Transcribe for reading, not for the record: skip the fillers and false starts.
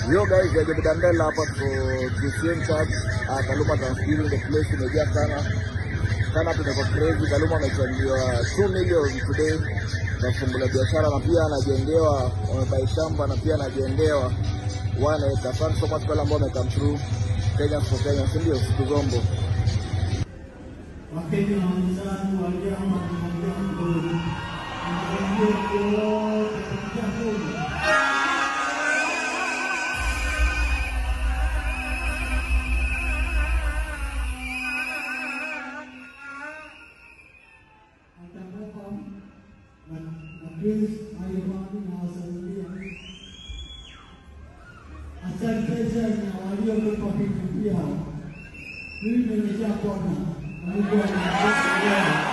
Yo guys, ya Dandela hapa tuko GCM Church, Kaluma Thanksgiving, the place imejaa sana. Sana tumekuwa crazy. Kaluma amechangiwa 2 million today za kufungulia biashara na pia anajengewa, wamebai shamba na pia anajengewa 1 acre. Thanks so much kwa wale ambao wamecome through. Kenya for Kenya, si ndio? Siku zombo. Wakenya wenzangu wa vyama vya wote kupitia. Atakupa na Chris Ayovani na wasalimia. Asante sana waliotupa vitu vyao. Mimi nimeshapona. Mungu awabariki.